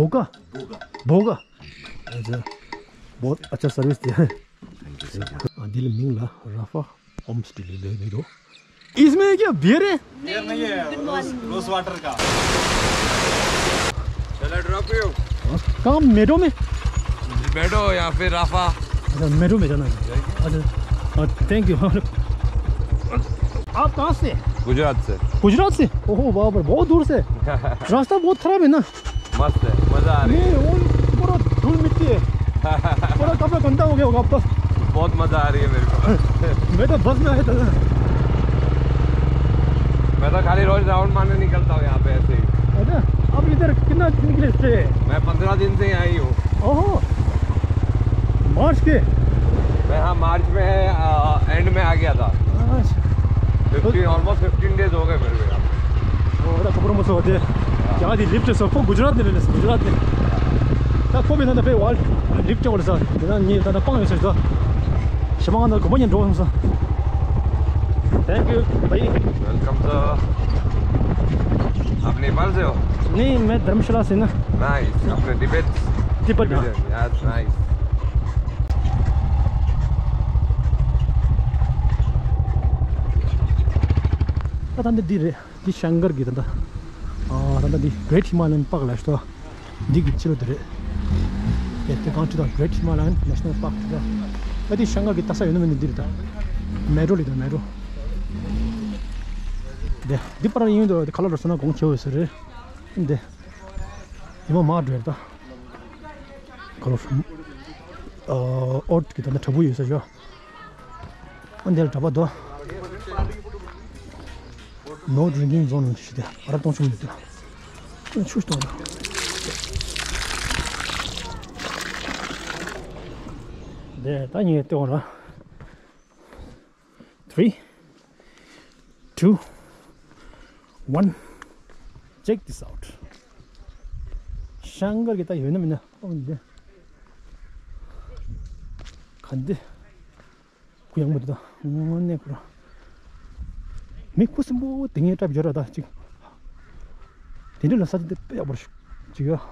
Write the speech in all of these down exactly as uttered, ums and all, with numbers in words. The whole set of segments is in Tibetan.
भूखा। भूखा। अच्छा। बहुत अच्छा सर्विस दिया है। Thank you so much. हाँ, दिल मिंगला राफा होम स्टे ले ले दो। इसमें क्या बियर है? बियर नहीं है, रोज, रोज वाटर का। चला ड्रॉप यू। कहाँ, मेट्रो में? मेट्रो या फिर राफा। अच्छा, मेट्रो में जाना है। अच्छा, थैंक यू। आप कहाँ से? गुजरात से। गुजरात से? ओहो, बाप रे, बहुत दूर से। रास्ता बहुत खराब है ना? मस्त है, मजा आ रही है। नहीं, वो पूरा धूल मिट्टी है। पूरा कपड़ा गंदा हो गया होगा अब तो। बहुत मजा आ रही है मेरे को। मैं तो बस में आया था ना। मैं तो खाली रोज राउंड मारने निकलता हूँ यहाँ पे ऐसे ही। अच्छा, आप इधर कितना दिन के लिए स्टे है? मैं पंद्रह दिन से यहाँ ही हूँ। ओहो, मार्च के? मैं, हाँ, मार्च में, आ, एंड में आ गया था। अच्छा। फिफ्टीन, ऑलमोस्ट फिफ्टीन डेज हो गए मेरे को यहाँ पे। ઓ, ખબર મત હોતે. જગા દી લિફ્ટ સો કો ગુજરાત ને લેને ગુજરાત ને. તા કો બી ના પે વાલ લિફ્ટ વળ સા. ના, ની તા પાંગ સે તો. શમા ના કો બની ડ્રો સા. Thank you ભાઈ. Welcome sir. आप नेपाल से हो? नहीं, मैं धर्मशाला से ना. नाइस। अपने तिब्बत? तिब्बत, हाँ। यार, नाइस। ད་ད་འདི་འདི་རེད། འདི་ཤང་གར་གྱི་ད་ད། ཨ་ད་ད་འདི་Great Himalayan Park ལ་ཤོད། འདི་གི་ཕྱི་ལོགས་དེ་རེད། དེ་དེ་གང་ཅི་ད་Great Himalayan National Park ད། ད་འདི་ཤང་གར་གྱི་ལྟ་ས་ཡོད་ན་མེད་ན་འདི་རེད་ད། མེ་ཊོ་ལི་ད་མེ་ཊོ། དེ་འདི་པར་ཡིན་དུ་དེ་ཁ་ལ་རོ་སོ་ན་གོང་ཆེ་བ་ཟེར་རེད། འདི་ཡི་མ་མ་འགྲོ་ད། ཁ་ལ་རོ། ཨ་ཨོ་ཏི་གི་ད་ད་དྲ་འབུ་ཡོད་ས་ཞོ། ཨ་འདི་ལ་གྲྭ་པ་དོ། No drinking zone ཞེས་ཏེ་ཨ་ར་གཏོང་ཆུང་ཡོད་དོ། ཆུ་གཏོང་དོ། དེ་ད་ཉེ་གཏོང་ར། Three, two, one. Check this out. ཤང་གར་གྱི་ད་ཡོད་ན་མིན་ན་ཨོ་འདི། ག་འདི། གུ་ཡངས་པོ་འདི་དང་དངོས་གནས་ཁོ་རང་། མི་ཁུ་སིམ་པོ་དེ་ངའི་སྐྲ་བྱོ་ར་ད་ཅིག་དེ་འདྲ་ལ་ས་ཆ་འདི་དཔེ་ཡག་པོ་ཞིག་ཅིག་ཡོད།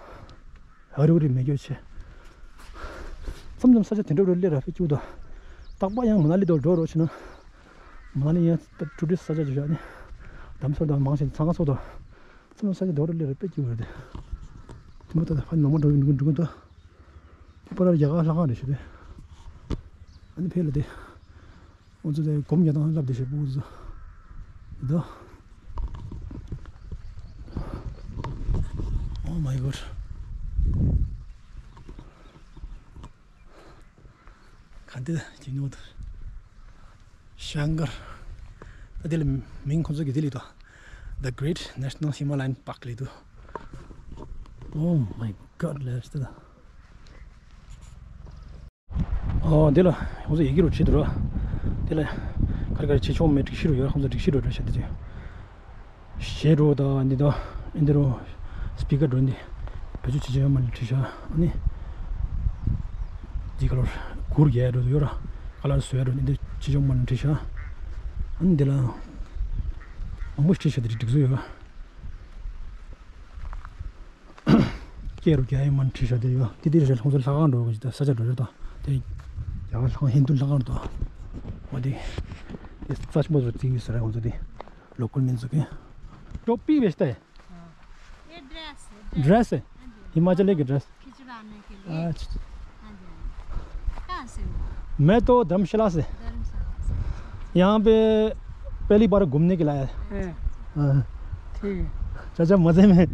ཨ་རི་བ་རི་མེ་སྐྱོ་ཆེ། མཚམས་མཚམས་ས་ཆ་དེ་འདྲ་རུ་སླེབས་ར་ཕི་བཅུག་ད། རྟག་པ་ཡང་མ་ན་ལི་དོ་འགྲོ་རོགས་བྱེད་ན། མ་ན་ལི་ཡང་ད་ཊུ་རི་སི་ས་ཆ་ཅིག་ཡོད་ནི། འདམ་སོ་དང་མང་ཞིང་ཚང་སོ་དང་། མཚམས་མཚམས་ས་ཆ་དོ་རུ་སླེབས་ར་དཔེ་སྐྱིད་པོ་རེད་དེ། དེ་མོ་ད་ད་ཕ་ནོར་མ་འགྲོ་གི་འགྲོ་གི་འགྲོ་གི་ད། པར་རྒྱ་གར་ལྷ་ཁང་རེད་ཞུ་དེ། ཨ་ནི་ཕེ་ལ་དེ། འོ་ཚོ་དེ་སྒོམ་ཉ་དང་ལབ་དེ་ཞེ་པོ་ཚོ། ད། Oh my god. ག་འདི་ཅི་ཉོ་ད། ཤང་གར། ད་དེ་ལ་མིང་ཁོ་ཚོ་གི་དེ་ལི་ད། The Great National Himalayan Park ལི་དུ། Oh my god ལས་ད། ཨོ་འདི་ལ་ཁོང་ཚོ་ཡི་གེ་རུ་བྲིས་འདུག་ར། འདི་ལ་ག་རེ་ག་རེ་བྱེད་ཆོག་མེད་སྒྲིག་གཞི་རུ་ཡོད། ཁོང་ཚོ་སྒྲིག་གཞི་རུ་འགྲོ་བྱ་འདི་ཅི། གཞས་རུ་དང་འདི་དང་འདི་རུ་སི་པི་ཀར་འགྲོ་འདི་བེད་སྤྱོད་བྱེད་ཆོག་མ་ལ་བྲིས་ཤག་ཨ་ནི་འདི་ག་ལོར་གུར་རྒྱག་རུ་ཡོད་ར། ཁ་ལར་བཟོ་ཡ་རུ་འདི་བྱེད་ཆོག་མ་ལ་བྲིས་ཤག་ཨ་ནི་འདི་ལ་མང་པོ་ཞིག་བྲིས་ཤག་འདི་སྒྲིག་བཟོ་ཡོད་ར། སྐད་རུ་རྒྱ་ཡིག་མ་བྲིས་ཤག་དེ་ཡོད། དེ་དེ་རེད། ཁོང་ཚོ་ལྷ་ཁང་འགྲོ་གི་ད་ས་ཆ་འགྲོ་རེད་ད། དེ་རྒྱ་གར་ལྷ་ཁང་ཧིན་དུ་ལྷ་ཁང་འགྲོ། འོ་དེ་དེ་རྩ་ཆེན་པོ་ཚོ་བརྩི་གི་ཟེར་ར། ཁོང་ཚོ་དེ་ལོ་ཀལ་མི་ཚོ་གི། टोपी बेचता है। ये ड्रेस है, ड्रेस है। हिमाचल के ड्रेस। खिंचवाने के लिए। अच्छा। हाँ जी, हाँ जी। कहाँ से हो? मैं तो धर्मशाला से। धर्मशाला से। यहाँ पे पहली बार घूमने के लिए आया है। हैं। हाँ। ठीक है। चाचा मजे में।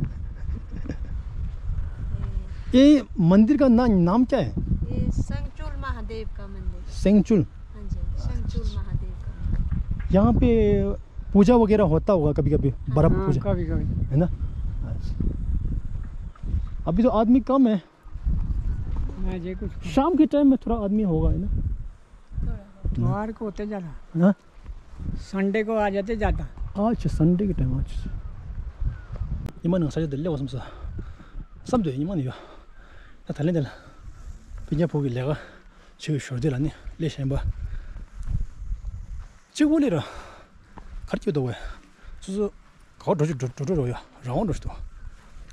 ये मंदिर का ना-, नाम क्या है? ये संगचूल महादेव का मंदिर। संगचूल? हाँ जी, संगचूल महादेव का मंदिर। यहाँ पे पूजा वगैरह होता होगा कभी कभी, बर्फ हाँ, पूजा। कभी कभी। है ना? अच्छा। अभी तो आदमी कम है। हाँ जी, कुछ कम। शाम के टाइम में थोड़ा आदमी होगा, है ना? थोड़ा। इतवार को होते ज्यादा। हाँ? संडे को आ जाते ज्यादा। अच्छा, संडे के टाइम। अच्छा। ཉི་མ་ནང་ས་ཆ་འདི་སླེབས་པ་བསམ་ས། བསམ་དུས་ཉི་མ་ནི་ཡོད། ད་ད་ལན་འདི་ལ་ཕི་ཉ་ཕོ་གི་ལས་ཀ་བྱེད་ཞོར་དེ་ལ་ནི་ལས་གཞན་པ་གཅིག་པོ་ལས་ར་གར་སྐྱོད་འདུག་བས། སོ་སོ་ག་བ་འགྲོ་རྒྱུ་འགྲོ་འགྲོ་འགྲོ་ཡ་རང་དབང་འགྲོ་ཞིག་འདུག་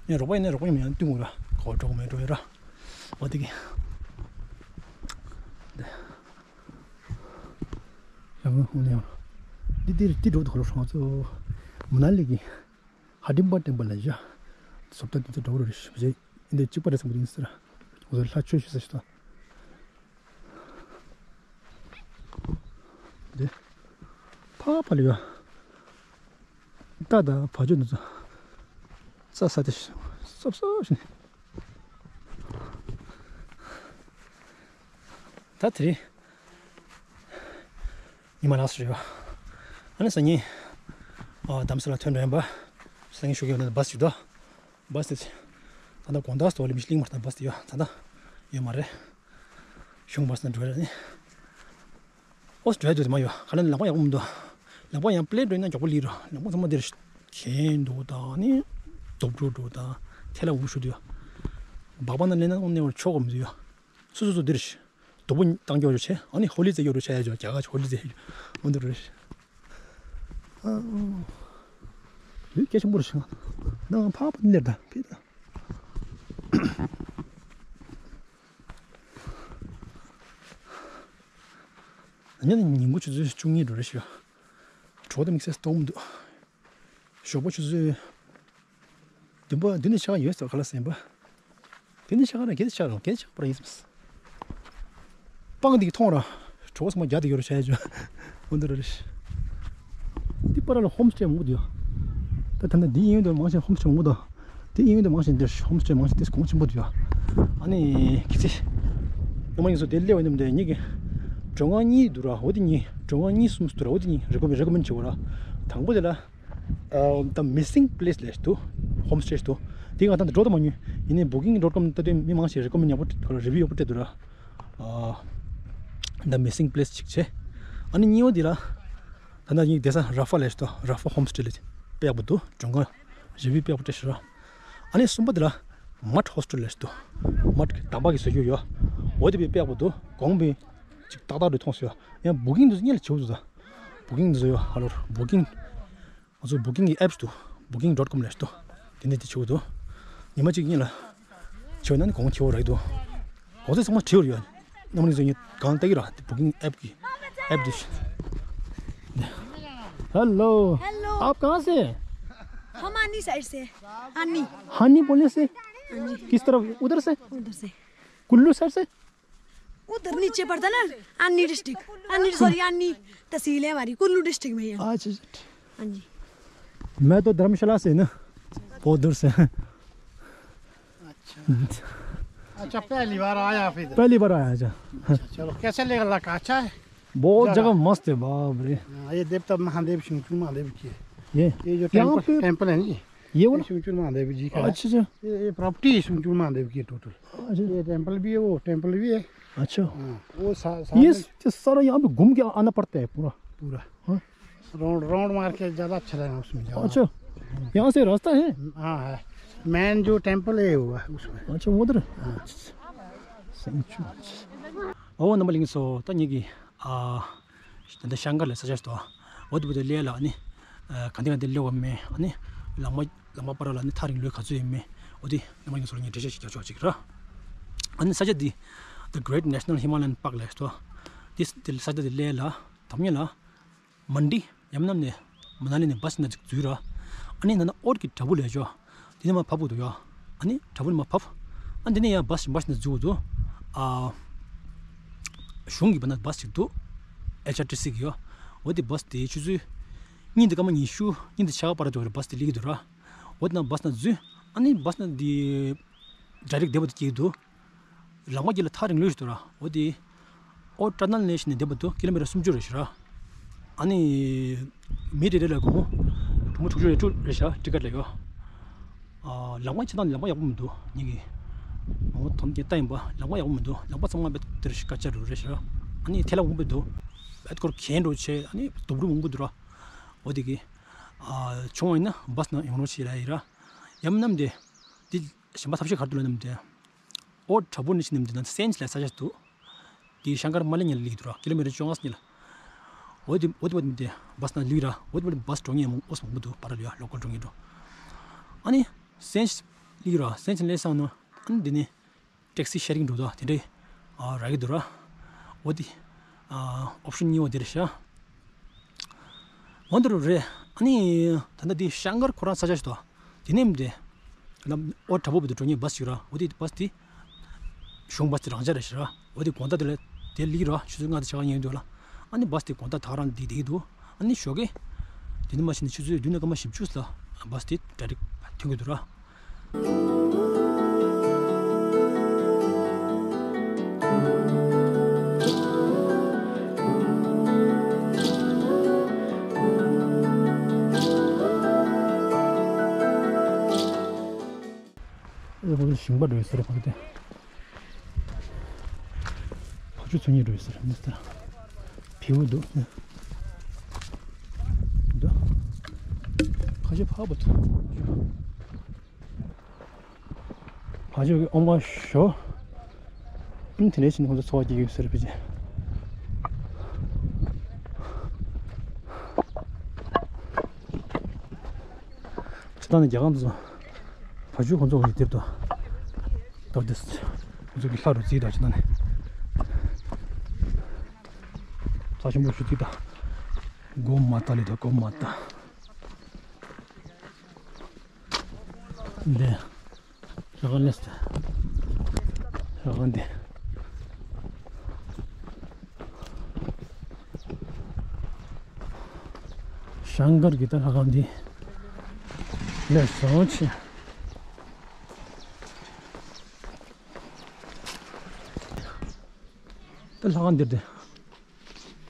ངས་རོགས་པ་ཡིན་ན་རོགས་པ་ཡིན་མིན་ཡང་བསྟུན་དགོས་ར། གོ་འགྲོ་མེད་འགྲོ་ཡོད་ར། འོ་དེ་གི། ཡང་ཧུ་ནེ་འདི་འདིར་འདི་འགྲོ་དུ་ཁོ་རང་ཚོ་མ་ན་ལི་གི་ཧ་ཌིམ་པ་ཊེམ་པལ་ལ་ཡ། བཟོ་ལྟ་འདི་ཚོ་འགྲོ་རུ་རེ་ཞིག་བྱས། འདི་གཅིག་པ་རེ་སམ་རིང་སི་ར། འོ་ལྷ་ཆོས་ཞུ་ས་ཞིག་ཏོ། འདི་ཕ་ཕ་ལ་ཡ། ད་ད་བ་ཅོ་འདི་ཚོ་ས་ས་དེ་སོབ་སོབ་ཞིག་ད་དེ་རིང་ཉི་མ་ལགས་སུ་རེད་བ། ཨ་ནི་སང་ཉིན་ཨ་རྡ་རམ་ས་ལ་ཐོན་འགྲོ་ཡིན་པ། སང་ཉིན་ཞུ་གི་ཡོད་ན་བ་སི་ཞིག་འདུག་བ་སི་དེ་ད་ལྟ་དགོང་དག་སྟོད་ལི་མི་ཤི་གླིང་མར་ད་བ་སི་དེ་ཡོད་ད་ལྟ་ཡོད་མ་རེད། གཞུང་བ་སི་ན་འགྲོ་ཡ་ནི། ཨོ་སི་ཊྲེ་ལི་ཡ་དུ་དེ་མ་ཡོད་ག་ལ་ནི་ལམ་ཁ་ཡག་པོ་མི་འདུག་ལམ་ཁ་ཡང་པི་ལེན་འགྲོ་ཡིན་ན་མགྱོགས་པོ་ལི་རོ། ལམ་ཁ་ཚང་མ་འདིར་གྱེན་འགྲོ་དང་ནི་རྡོབ་འགྲོ་འགྲོ་དང་ཐལ་ལ་འུར་ཞུ་དུ་ཡོད། སྦག་སྦག་ན་ལེན་ན་ཨོ་ནེ་བར་ཆོག་གོ་མི་འདུག་ཡོད། སུ་སུ་སུ་འདིར་རྡོ་པོ་བཏང་སྐྱོར་བྱས། ཨ་ནི་ཧོ་ལི་ཙེ་སྐྱོར་བྱས་ཡ་ཅོ་རྒྱ་གར་ཧོ་ལི་ཙེ་ཡ་ཅོ་མོ་འདིར་རེད། ལུས་སྐད་ཆེན་པོ་རེད་ཤག་ནང་ཕག་པ་ནེར་ད་ཕི་ད། ཉིན་ཉིན་གུང་ཆུ་ཚོད་བཅུ་གཉིས་འགྲོ་རེད་ཤག་གྲོགས་དང་དམིགས་བསལ་སྟོང་མི་འདུག་ཞོགས་པ་ཆུ་ཚོད་བདུན་པ་བདུན་ནས་ཆགས་ཡོད་ཟེར་ག་ལ་ཟིན་པ། བདུན་ནས་ཆགས་ར་གེ་ཆགས་ར་གེ་ཆགས་པ་ར་ཡིན་སམ། སྤང་འདི་གི་མཐོང་ར། གྲོགས་སམ་རྒྱ་དེ་ཡོད་ར་བྱས་ཡོད། འོ་འདི་ར་རེད། འདི་པ་ར་ལ་ཧོམ་སྟེ་མང་པོ་འདུག་ད་ད་ལྟ་འདི་ཡིན་འདུག་མང་ཆེ་ཧོམ་སྟེ་མང་པོ་འདུག་དེ་ཡིན་འདུག་མང་ཆེ་འདིར་ཧོམ་སྟེ་མང་ཆེ་དེ་གོང་ཆེན་པོ་འདུག་ཨ་ནི་ཁི་ཚེ་ནམ་ཡིན་སོ་དེ་སླེབས་པ་ནམ་དེ་ཉིད་ཀྱི་སྒྲོན་ཁང་གཉིས་འདུག་ར། འོ་དེ་གཉིས་སྒྲོན་ཁང་གཉིས་གསུམ་འདུག་ར། འོ་དེ་གཉིས་རེ་ཀོ་མེན་རེ་ཀོ་མེན་བྱེད་དགོས་ར། དང་པོ་དེ་ལ། ཨ། The Missing Place ལབ་འདུག་ཧོམ་སྟེ་འདུག་དེ་ང་ད་འགྲོ་དུ་མ་མྱོང་། ཡིན་ནའི་བུ་ཀིང་ཌོཊ་ཀོམ་ལྟ་དུས་མི་མང་ཞིག་རེ་ཀོ་མེན་ཡག་པོ་རེ་བིའུ་ཡག་པོ་སྤྲད་འདུག་ར། ཨ། The Missing Place ཅིག་བྱས། ཨ་ནི་གཉིས་པ་དེ་ལ། ད་ལྟ་ངའི་བསྡད་ས་ར་ཧྥ་ལབ་འདུག་ར་ཧྥ་ཧོམ་སྟེ་ལབ་དཔེ་ཡག་པོ་འདུག་སྒྲོན་ཁང་རེ་བིའུ་དཔེ་ཡག་པོ་སྤྲད་ཤག་ར། ཨ་ནི་གསུམ་པ་དེ་ལ་མཌ་ཧོ་སི་ཊལ་ལབ་འདུག་མཌ་གི་དམ་པ་གི་བཟོ་རྒྱུ་ཡོད། འོ་དེ་དཔེ་དཔེ་ཡག་པོ་འདུག་གོང་བའི་ཅིག་ཏག་ཏག་རེ་མཐོང་སོང་ཡ། ཡང་བུ་ཀིང་དེ་ཚོ་གཉིས་ལ་བྱེད་དགོས་འདུག་ད་བུ་ཀིང་དེ་ཚོ་ཡོད་ཧ་ལོར་བུ་ཀིང་། ང་ཚོ་བུ་ཀིང་གི་ཨེབ་སི་འདུག་བུ་ཀིང་ཌོཊ་ཀོམ་ལབ་འདུག་དེ་ནས་དེ་བྱེད་དགོས་འདུག་ཉི་མ་གཅིག་གཉིས་ལ་བྱེད་ན་ནི་གོང་ཆེ་བོ་རག་འདུག་གོང་ཚད་ཚང་མ་བྲིས་ཡོད་ཡ། རྣམ་པ་གཉིས་ཚོ་ངས་གང་ལྟ་གི་ར་དེ་བུ་ཀིང་ཨེབ་ཀྱི་ཨེབ་དེ། Hello, hello. आप कहाँ से हैं? हम आनी साइड से। आनी। हानी बोलने से? हाँ जी। किस तरफ? उधर से? उधर से। कुल्लू साइड से? उधर नीचे पड़ता ना, आनी डिस्ट्रिक्ट, आनी, सॉरी, आनी तहसील है हमारी, कुल्लू डिस्ट्रिक्ट में ही है। अच्छा, अच्छा। हाँ जी। मैं तो धर्मशाला से ना, बहुत दूर से। अच्छा। अच्छा, पहली बार आया आप इधर? पहली बार आया, अच्छा। अच्छा, चलो, कैसे लगा इलाका? अच्छा है? बहुत जगह। जगह मस्त है, बाप रे। हाँ, ये देवता महादेव, शिवचूड़ महादेव की है। ये? ये जो यहाँ टेम्पल, पे टेम्पल है ना जी? ये वाला? ये शिवचूड़ महादेव जी का है। अच्छा, अच्छा। ये, ये प्रॉपर्टी है शिवचूड़ महादेव की है टोटल। अच्छा। ये टेम्पल भी है, वो टेम्पल भी है। अच्छा। हाँ, वो सा-, साथ ये में स-, ये सारा यहाँ पे घूम के आना पड़ता है पूरा? पूरा। हाँ। राउंड, राउंड मार के ज़्यादा अच्छा लगा उसमें जाना। अच्छा। यहाँ से रास्ता है? हाँ, है। मेन जो टेम्पल है वो है उसमें। अच्छा, उधर? हाँ। Sanctuary. ཨོ་རྣམ་པ་ལྷན་རྒྱས་ཚོ། ད་ངེད་ཀྱི་ཨ། ད་ལྟ་ཤང་ཀར་ལ་ས་ཆ་ཞིག་འདུག་འོ་དེ་བུ་དེ་སླེབས་ལ་ཨ་ནི། ཨ། ག་འདི་ག་འདི་སླེབས་པ་མེད། ཨ་ནི་ལམ་མ་ལམ་མ་བར་ལ་ནི་ཐག་རིང་ལོས་ག་ཚོད་ཡིན་མེད། འོ་དེ་རྣམ་པ་ལྷན་རྒྱས་ཚོ་ལ་ངས་འགྲེལ་བཤད་ཅིག་རྒྱག་ཆོག་ཅིག་ར། ཨ་ནི་ས་ཆ་འདི་The Great National Himalayan Park ལབ་འདུག་འདི་འདི་ས་ཆ་འདི་སླེབས་ལ་དང་པོ་ཉིད་ལ། མན་ཌི་ཡམ་ནམ་ནས་མ་ན་ལི་ནས་བ་སི་ནང་ཅིག་འཛུལ་ར། ཨ་ནི་ནང་ན་ཨོཊ་ཀྱི་བྲག་ཕུག་ལབ་ཅོ། དེ་ནས་མར་བབས་དགོས་འདུག་ཡ། ཨ་ནི་བྲག་ཕུག་ནས་མར་བབས། ཨ་ནི་དེ་ནས་ཡང་བ་སི་བ་སི་ནང་འཛུལ་དགོས་འདུག་ཨ། གཞུང་གི་བར་ན་བ་སི་ཅིག་འདུག་ཨེཆ་ཨར་ཊི་སི་གི་ཡོ། འོ་དེ་བ་སི་དེ་ཆུ་ཚོད་གཉིས་དང་སྐར་མ་ཉི་ཤུ་གཉིས་དང་ཕྱེད་ཀ་བར་དུ་བ་སི་དེ་སླེབས་ཀྱི་འདུག་ར། འོ་དེ་ནང་བ་སི་ནང་འཛུལ། ཨ་ནི་བ་སི་ནང་དེ་ཌའི་རེག་བདེ་པོ་དེ་སྐྱེལ་གྱི་འདུག་ལམ་ཁ་དཀྱིལ་ལ་ཐག་རིང་ལོས་ཤིག་འདུག་ར། འོ་དེ། ཨོ་ཀྲ་ནལ་ནས་ཕྱིན་ནས་བསྡད་པ་འདུག་ཀི་ལོ་མི་ཊར་སུམ་ཅུ་རེད་ཤག་ར། ཨ་ནི། མི་རེ་རེ་ལ་སྒོར་མོ་དྲུག་མ་དྲུག་ཅུ་རེ་དྲུག་རེད་ཤག་ཊི་ཀེ་ཊི་ལ་ཡོ། ཨ། ལམ་ཁ་ཆ་ཚང་ལམ་ཁ་ཡག་པོ་མི་འདུག་ངེད་ཀྱིས་མང་པོ་དོན་རྐྱེན་ལྟ་ཡིན་པ་ལམ་ཁ་ཡག་པོ་མི་འདུག་ལམ་ཁ་ཚང་མ་བེད་དེར་ཤི་ཀ་ཅར་རུ་རེད་ཤག་ཨ་ནི་ཐལ་བ་མང་པོ་འདུག་བེད་སྐོར་གྱེན་འགྲོ་བྱས། ཨ་ནི་རྡོ་རུག་མང་པོ་འདུག་ར། འོ་དེ་གི། ཨ། བྱུང་བ་ཡིན་ན་བ་སི་ནང་ཡོང་རོགས་བྱེད་ལབ་ཡིན་ར། ཡམ་ནམ་དེ། འདི་གཞན་པ་ཐབས་ཤེས་ག་རེ་འདུག་ལབ་ནམ་དེ། ཨོ་བྲག་ཕུག་ནས་ཕྱིན་ནམ་དེ་ན་སེན་ཅི་ལབ་ས་ཆ་འདུག་དེ་ཤང་ཀར་མ་ལེ་ཉལ་ལིག་འདུག་ར། ཀི་ལོ་མི་ཊར་བཅོ་ལྔ་ཙམ་ཉལ། འོ་དེ་འོ་དེ་བ་དེ་བ་སི་ནང་ལིག་ར། འོ་དེ་བ་བ་སི་འགྲོ་མཁན་མང་པོ་མང་པོ་འདུག་བར་ལ་ཡ་ལོ་ཀལ་འགྲོ་མཁན་འགྲོ། ཨ་ནི་སེན་ཅི་ལིག་ར། སེན་ཅི་སླེབས་སོང་ན་ ཨ་ནི་འདི་ནས་ཊེག་སི་ཤེ་རིང་འགྲོ་དོ་དེ་འདྲའི་ཨ་རག་གི་འདུག་ར། འོ་དེ་ཨ་ཨོབ་ཤན་གཉིས་པ་དེ་རེད་ཤག་འོ་འདི་རུ་རེད། ཨ་ནི་ད་ལྟ་འདི་ཤང་ཀར་ཁོ་རང་ས་ཆ་ཞིག་འདུག་དེ་ནས་འདི་ལམ་ཨོ་དྲ་པོ་བི་དུ་འགྲོ་མཁན་བྷ་སི་ཞིག་ར། འོ་དེ་བྷ་སི་དེ་གཞུང་བྷ་སི་དེ་རང་འཇགས་རེད་ཤག་ར། འོ་དེ་དགོང་དག་དེ་ལ་དེ་ལིག་ར་ཆུ་ཚོད་ལྔ་དང་ཕྱེད་ཀ་ཡིན་འདུག་ལ། ཨ་ནི་བྷ་སི་དེ་དགོང་དག་ད་ག་རང་འདི་བསྡད་ཀྱི་འདུག་ཨ་ནི་ཞོགས་ཀས་དེ་ནས་མར་ཕྱིན་ནས་ཆུ་ཚོད་བདུན་ནས་སྐར་མ་བཞི་བཅུ་ལ་བྷ་སི་དེ་ཌའི་རེག་ཐོན་གྱི་འདུག་ར། ཨེ་ཁོ་ཚོ་ཞིང་པ་འགྲོ་ཡི་ཟེར་ཁོ་ཚོ་དེ། ཕ་ཆུ་ཚོད་གཉིས་འགྲོ་ཡི་ཟེར་མི་ཟེར། བེའུ་འདུག་ནི། འདུག་ཁ་ཤས་ཕག་པ་འདུག་ཕ་ཆུ་གི་ཨོ་མ་ཞོ། ཨིན་དེ་ནས་ཕྱིན་ཁོ་ཚོ་འཚོ་བ་སྐྱེལ་གྱི་ཡོད་ཟེར་ཕལ་ཆེར། ཕྱི་ཐང་ནས་རྒྱ་གར་ཚོ་བ་ཕྱུགས་ཁོ་ཚོ་གི་དེབ་ཏོ། ཏོ་དེ་ཁོ་ཚོ་གི་ལྷ་རུ་རྩིས་དང་ཕྱི་ཐང་ནས། རྩ་ཆེན་པོ་ཞུ་རྩིས་དང་། གོ་མ་ཏ་ལི་དང་གོ་མ་ཏ། འདི། ལྷ་ཁང་ལས་ཏེ། ལྷ་ཁང་འདི། ཤང་ཀར་གྱི་ད་ལྷ་ཁང་འདི། ལས་བཟང་ཆེ། ད་ལྷ་ཁང་འདིར་ཏེ།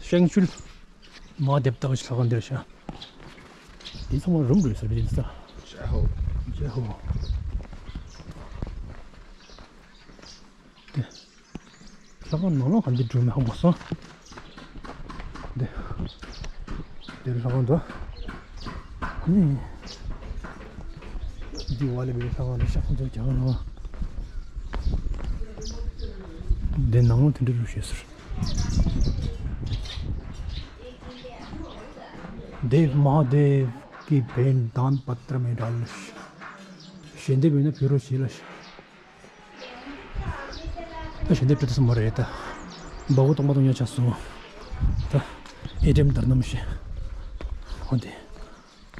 ཤང་ཆུལ། མ་དེབ་ཏག་ཤག་ག་འདིར་ཤག་འདི་ཚང་མ་རུམ་རུ་ཟེར་བའི་ས། ཇེ་ཧོ། ཇེ་ཧོ། ཏེ། ལྷ་ཁང་ནང་ལོགས་ག་འདི་འགྲོ་མི་ཧ་མ་སོང་། ཏེ། འདིར་ལྷ་ཁང་འདུག་ནི། འདི་བ་ལས་པའི་ལྷ་ཁང་རེད་ཤག་ཁོང་ཚོ་རྒྱ་གར་ལྷ་ཁང་། འདི་ནང་ལོགས་དེ་འདྲ་རུ་ཞེས་ཟེར། देव महादेव की भेंट दान पत्र में डाल। ཞལ་འདེབས་ཡོད་ན་ཕུལ་རོགས་བྱེད་ལ། ད་ཞལ་འདེབས་སྤྲོད་ཐུབ་ས་མ་རེད་ད། འབའ་ཁུག་སྟོང་པ་སྟོང་ཉག་ཆགས་སོང་། ད་ཨེ་ཊི་ཨེམ་དར་ནམ་ཞེས། འོ་དེ།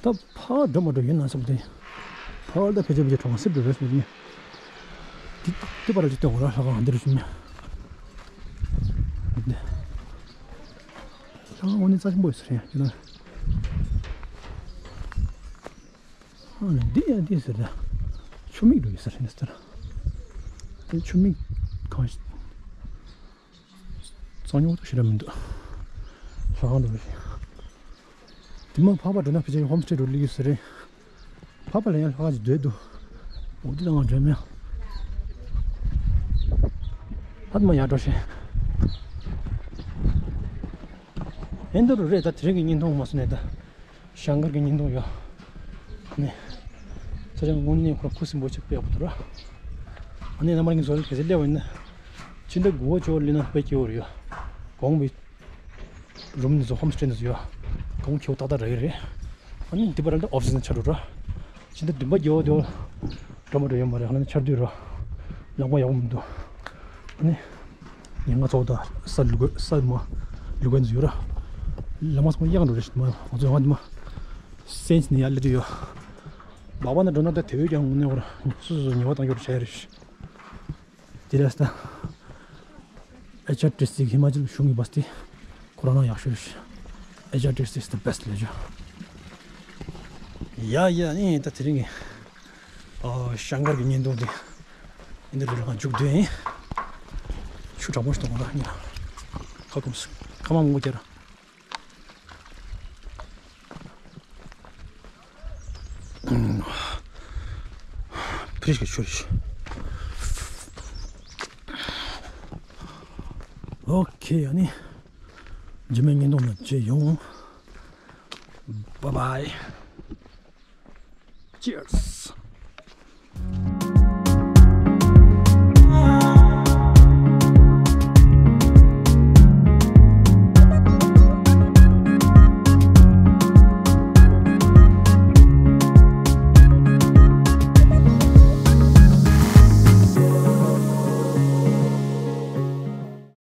ད་ཕར་འགྲོ་མ་འགྲོ་ཡིན་ན་བསམ་སྟེ། ཕར་ད་ཕལ་ཆེར་ཕལ་ཆེར་གྲོང་གསེབ་འགྲོ་རེད་བསམ་གྱི། དེ་དེ་པར་ཅིག་སྟོན་གོ་ར་ལྷ་ཁང་འདིར་བྱུང་ནས། ལྷ་ཁང་དངོས་གནས་རྩ་ཆེན་པོ་ཡོད་ས་རེད་ཡིན་ན། ཨ་ནི་འདི་ཡང་འདི་ཟེར་ད། ཆུ་མིག་འགྲོ་ཡོད་ས་རེད་ཟེར། དེ་ཆུ་མིག་གང་ཞིག་གཙང་ཉོག་ཏུ་ཞེ་དྲག་མི་འདུག་ལྷ་ཁང་འགྲོ་རེད། དེ་མ་ཕར་ཕར་འགྲོ་ན་ཕལ་ཆེར་ཧོམ་སྟེ་འགྲོ་ལི་ཡོད་ས་རེད། ཕར་ཕར་ལ་ཡང་ལྷ་ཁང་ཅིག་སྡོད་འདུག་འོ་དེ་དང་ང་འགྲོ་མེད། ཧ་མ་ཡར་འགྲོ་ཤེས། ཨེ་འདི་རུ་རེད་ད། དེ་རིང་གི་བརྙན་ཐུང་མ་སོང་ནས་ད། ཤང་ཀར་གྱི་བརྙན་ཐུང་ཡོད། ནི། ས་ཆ་དངོས་གནས་ཁོ་རང་ཁུ་སིམ་པོ་ཆགས་པའི་ཡག་པོ་འདུག་ར། ཨ་ནི་རྣམ་པ་གཉིས་ཚོ་གལ་སྲིད་སླེབས་པ་ཡིན་ན། ཕྱི་ཟླ་དགུ་པ་བཅུ་པ་སླེབས་ན་དཔེ་སྐྱིད་པོ་རེད་ཡ། གོང་བའི་རུམ་འདི་ཚོ་ཧོམ་སྟེ་འདི་ཚོ་ཡ། གོང་ཁེ་པོ་ཏག་ཏག་རག་གི་རེད། ཨ་ནི་འདི་པར་ལ་ཨོཕ་སི་ཛོན་ཆགས་འགྲོ་ར། ཕྱི་ཟླ་བདུན་པ་བརྒྱད་པ་དེ་འགྲོ་མ་འགྲོ་ཡོད་མ་རེད། ཨ་ནི་ཆར་དུས་ར། ལམ་ཁ་ཡག་པོ་མི་འདུག་ཨ་ནི། ཉེན་ཁ་ཚོགས་དང་ས་ལུ་གོས་ས་མ་ལུ་གོས་འཛུལ་ཡོད་ར། ལམ་ཁ་ཚང་མ་གཡང་འགྲོ་རེད་ཞིག་མ་ང་ཚོ་ཡང་དེ་མ་སེམས་ནས་ཡར་སླེབས་ཀྱི་ཡོད། མ་པ་ན་འགྲོ་ན་ད་དེ་བས་ཀྱང་དངོས་གནས་བར་སོ་སོ་སོ་ཉེས་པ་བཏང་རྒྱུ་རེད་བྱ་ཡ་རེད། དེ་རེད་ད། ཨེ་ཆ་ཏི་སི་ཧི་མ་ཅལ་གཞུང་གི་བྷ་སི་དེ་ཁོ་རང་ཡག་ཤོས་རེད། ཨེ་ཆ་ཏི་སི་is the best ལབ་རྒྱུ། ཡ་ཡ་ཨེ་ད་དེ་རིང་གི་ཨོ་ཤང་ཀར་གྱི་བརྙན་ཐུང་དེ་འདི་འདྲ་རང་མཇུག་བསྡུས་ཡིན། ཆུ་གྲང་མོ་ཞིག་གཏོང་དགོས་ར་ཉིན་ལ། ཁ་སྐོམ་སོང་། ཁ་མང་མོ་རྒྱག་ར། ཕི་རིཇ་གི་ཆུ་རེད། ཨོ་ཁེ། ཨ་ནི་རྗེས་མའི་བརྙན་ཐུང་ལ་མཇལ་ཡོང་། Bye bye. Cheers.